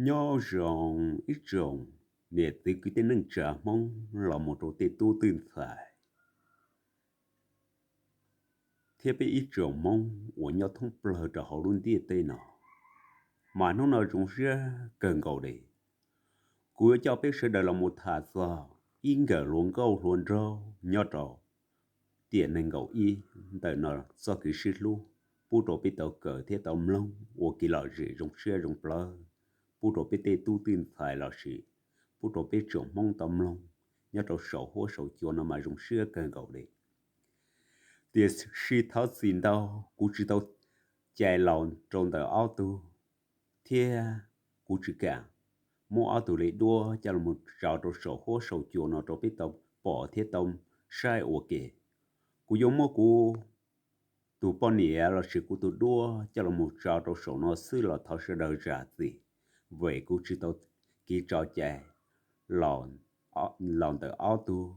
Nyob zoo ib tsoom niam txiv kwv tij neej tsa Hmoob los mus rau tej tub tej ntxhais thiab peb ib tsoom Hmoob uas nyob thoob plaws rau hauv lub ntiaj teb no. Mas hnub no zoo siab kawg nkaus li, kuv yuav coj peb sawv daws los mus tham txog ib nkawm hluas nkauj hluas nraug nyob rau tiam nees nkaum ib ntawm no txoj kev sib hlub pub rau peb tau kawm thiab tau mloog ua kev lom zem zoo siab zoo plawv, pub rau peb tej tub tej ntxhais lossis pub rau peb tsoom Hmoob tau mloog nyob rau saum huab saum cua no mas zoo siab kawg nkaus li. Tiam sis thov txim ntau, kuv tsis tau cais los rau ntawm ob tug, thiab kuv tsis kam muab ob tug li duab coj los tso rau saum huab saum cua no rau peb tau pom thiab tau saib ua ke. Kuv yuav muab kuv tus poj niam lossis kuv tus duab coj los tso rau saum no xwb los thov sawv daws zam txim, vim kuv tsis tau kev tso cai los ntawm ob tug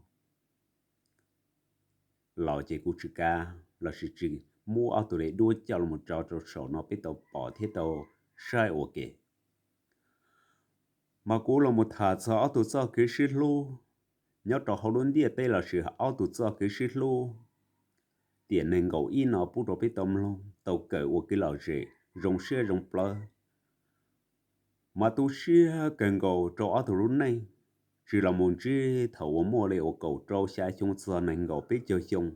los ces kuv tsis kam lossis tsis muab ob tug li duab coj los tso rau saum no peb tau pom thiab tau saib ua ke. Mas kuv los mus tham txog ob tug txoj kev sib hlub nyob rau hauv lub ntiaj teb lossis ob tug txoj kev sib hlub tiam nees nkaum ib no pub rau peb tau mloog tau kawm ua kev lom zem zoo siab zoo plawv. Mas tu siab kawg nkaus rau ob tug lub neej, tsis los mus ntsib thaum uas muaj li uas kaum rau xya xyoo txog nees nkaum peb caug xyoo,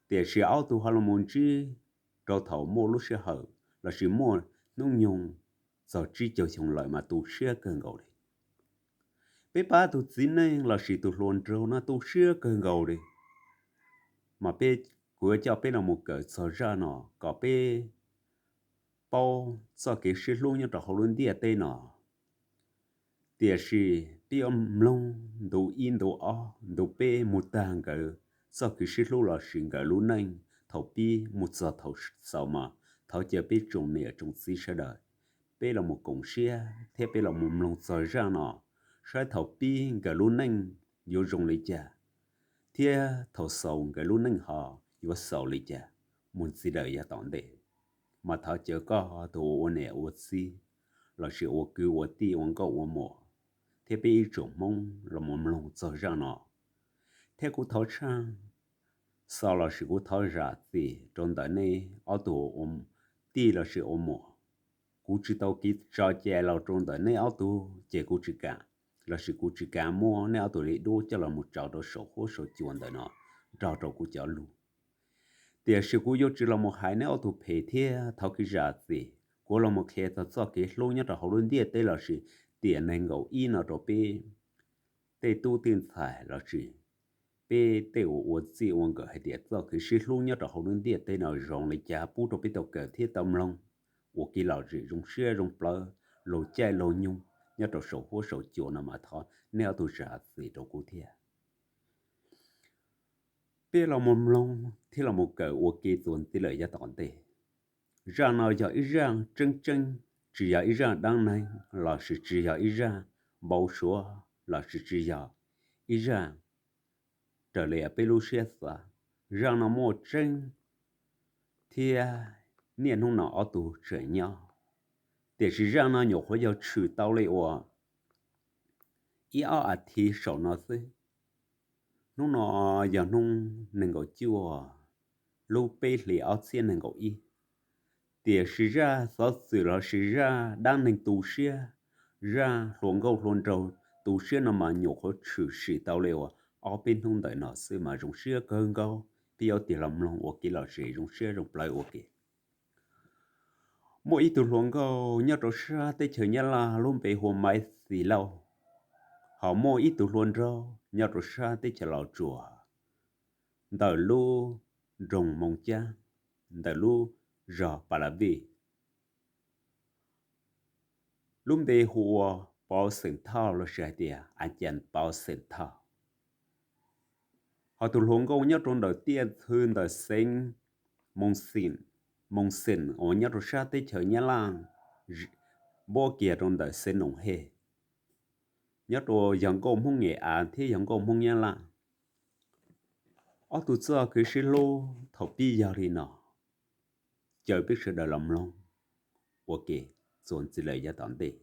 tiam sis ob tug ho los mus ntsib rau thaum muaj lub sij hawm lossis muaj hnub nyoog txog tsib caug xyoo lawm mas tu siab kawg nkaus li. Peb pab tus txiv neej lossis tus hluas nraug no tu siab kawg nkaus li. Mas peb, kuv yuav coj peb los mus kawm txog zaj no kom peb paub txoj kev sib hlub nyob rau hauv lub ntiaj teb no. Tiam sis peb yuav mloog ntu ib ntu ob ntu peb mus tag nkawd txoj kev sib hlub lossis nkawd lub neej thaum pib mus txog thaum xaus mas thov caw peb tsoom niam tsoom txiv sawv daws, peb los mus koom siab thiab peb los mus mloog txog zaj no, saib thaum pib nkawd lub neej yuav zoo li cas, thiab thaum xaus nkawd lub neej ho yuav xaus li cas mus txij lawm yav tom ntej. Mas thov caw koj tus ua niam ua txiv lossis ua kwv ua tij ua nkauj ua muam thiab peb ib tsoom Hmoob los mus mloog txog zaj no. Thiab kuv thov tshaj xov lossis kuv thov zam txim rau ntawm nej ob tug ua tij lossis ua muam. Kuv tsis tau kev tso cai los rau ntawm nej ob tug ces kuv tsis kam, lossis kuv tsis kam muab nej ob tug li duab coj los mus tso rau saum huab saum cua ntawm no nrog rau kuv cov lus. Tiam sis kuv yuav tsis los mus hais nej ob tug phem thiab thov kev zam txim, kuv los mus qhia txog txoj kev hlub nyob rau hauv lub ntiaj teb lossis tiam nees nkaum ib no rau peb tej tub tej ntxhais lossis peb tej uas ua txij ua nkawm hais tias txoj kev sib hlub nyob rau hauv lub ntiaj teb no zoo li cas pub rau peb tau kawm thiab tau mloog ua kev lom zem zoo siab zoo plawv laug caij laug nyoog nyob rau saum huab saum cua no mas thov nej ob tug zam txim rau kuv thiab. Peb los mus mloog thiab los mus kawm ua ke txuas ntxiv lawm yav tom ntej. Zaj no yog ib zaj tseeb tseeb, tsis yog ib zaj dab neeg lossis tsis yog ib zaj npau suav lossis tsis yog ib zaj raws li peb lub siab xav. Zaj no muaj tseeb thiab niaj hnub no ob tug tseem nyob, tiam sis zaj no nyuam qhuav yog tshwm tau li uas ib ob as thiv saum no xwb. Hnub no yog hnub nees nkaum cuaj lub peb hlis ob txhiab nees nkaum ib, tiam sis zaj xov xwm lossis zaj dab neeg tu siab, zaj hluas nkauj hluas nraug tu siab no mas nyuam qhuav tshwm sim tau li uas ob peb hnub ntawm no xwb mas zoo siab kawg nkaus. Peb yuav tig los mloog ua kev lom zem zoo siab zoo plawv ua ke. Muaj ib tug hluas nkauj nyob rau sab teb chaws Nyab Laj lub npe hu ua Maiv Xis Lauj, ho muaj ib tug hluas nraug nyob rau sab teb chaws Los Tsuas, ntawm lub nroog Moos Cab, ntawm lub zos Pas Las Vij. Lub npe hu ua Pov Xeem Thoj lossis hais tias A Cas Pov Xeem Thoj. Ho tus hluas nkauj nyob rau ntawm tiaj ntxhw ntawm xeev Moos Xeem, Moos Xeem uas nyob rau sab teb chaws Nyab Laj, npuab kiag rau ntawm xeev Noom Hej, nyob rau yog nkauj Hmoob Nyem Av thiab yog nkauj Hmoob Nyab Laj. Ob tug txoj kev sib hlub thaum pib yog li no, caw peb sawv daws los mloog ua ke txuas ntxiv lawm yav tom ntej.